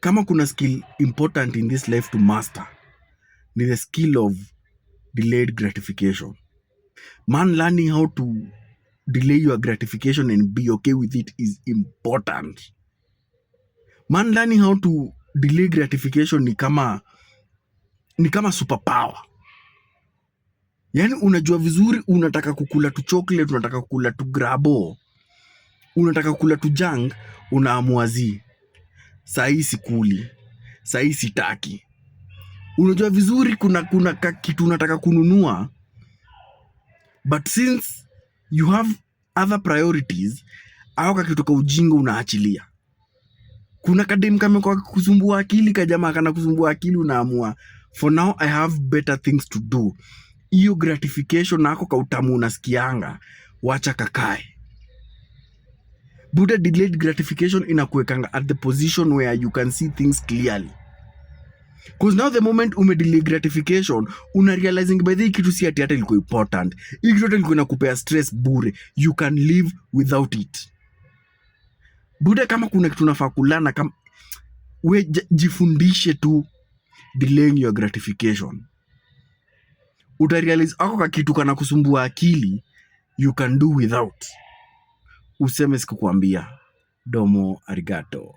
Kama kuna skill important in this life to master, ni the skill of delayed gratification. Man, learning how to delay your gratification and be okay with it is important. Man, learning how to delay gratification ni kama superpower. Yaani unajua vizuri unataka kukula tu chocolate, unataka kukula tu grabo, unataka kukula tu junk, unaamua zi, sahii sikuli, sahii sitaki. Unajua vizuri kuna kitu unataka kununua, but since you have other priorities, au kakitu ka ujinga unaachilia. Kuna kadem kamekuwa kusumbua akili, kajamaa kana kusumbua akili, unaamua for now I have better things to do. Hiyo gratification nako kautamu unasikianga, wacha kakae. Buda, delayed gratification inakuwekanga at the position where you can see things clearly. 'Cause now the moment umedelay gratification, una realizing by the hii kitu si ati hata ilikuwa important. Hii kitu hata ilikuwa inakupea stress bure. You can live without it. Buda, kama kuna kitu unafaa kulana kama we jifundishe tu delaying your gratification. Utarealize ako ka kitu kana kusumbua akili, you can do without. Useme sikukwambia. Domo arigato.